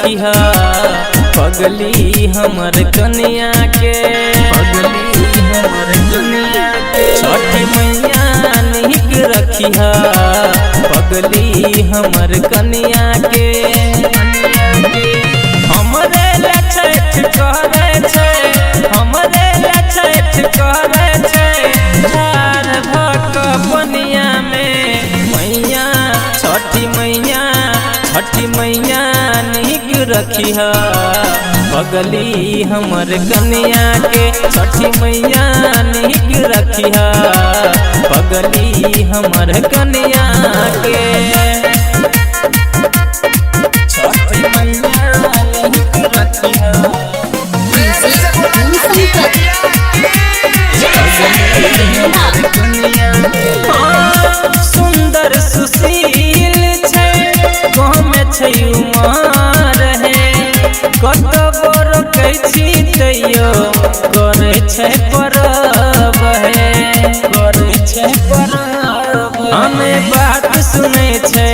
रखिहा पगली हमर कनिया के, पगली हमर कनिया के। छठी मैया नीक रखिहा पगली हमर कनिया के। हमरे ला छठ करे छै, हमरे ला छठ करे छै, ठाढ़ भऽ कऽ पनिया में मैया छठी मैया, छठी मैया नीक रखिहा पगली हमर कनिया के। छठी मैया नीक रखिहा पगली हमर कनिया के। छठी मैया नीक रखिहा सुंदर सुशील छै, गाँवमे छै उमर हे, कतबो रोकै छी तैयो करै छै परब हे, करै छै परब। हमे बात सुनै छै,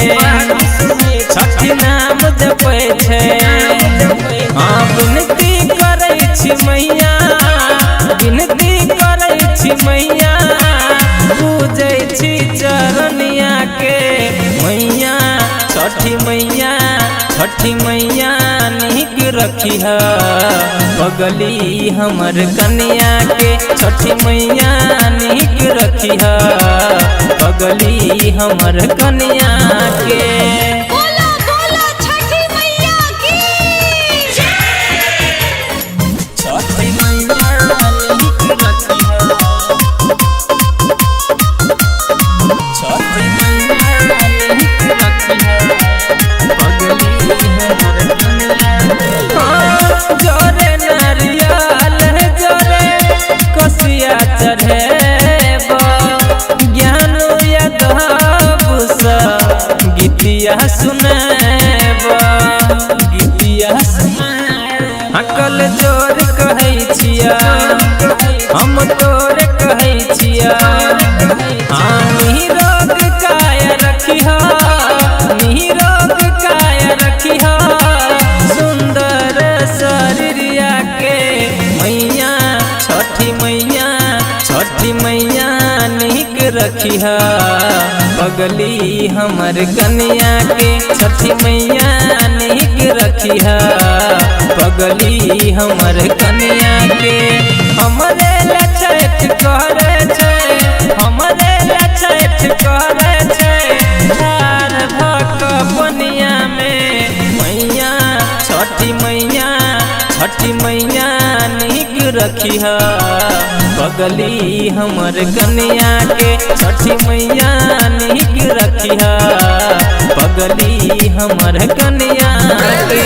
छठी नाम जपै छै, हाँ विनती करै छी मैया, विनती करै छी मैया, पूजै छी चरनिया के मैया। छठी मैया, छठी मैया नीक रखिहा पगली हमर कनिया के। छठी मैया नीक रखिहा पगली हमर कनिया के। बोला बोला छठी मैया की। छठी मैया नीक रखिहा, छठी मैया नीक रखिहा पगली हमर कनिया। जोरे नारियल जोरे कोसिया चढ़ेब, ज्ञान यादव गीतिया सुनेब, गीतिया सुनेब। अकल जोर कहै छिया, हम तोरे कहै छिया, हाँ निरोग काय रखिहा, निरोग काय रखिहा सुंदर शरीरिया के मैया। छठी मैया, छठी मैया नीक रखिहा पगली हमर कनिया के। छठी मैया नीक रखिहा पगली हमर कनिया के। हमरे ला छठ करे छै, हमरे ला छठ करे छै, ठाढ़ भऽ कऽ पनिया में मैया। छठी मैया, छठी मैया नीक रखिहा पगली हमर कनिया के। छठी मैया नीक रखिहा पगली हमर कनिया के।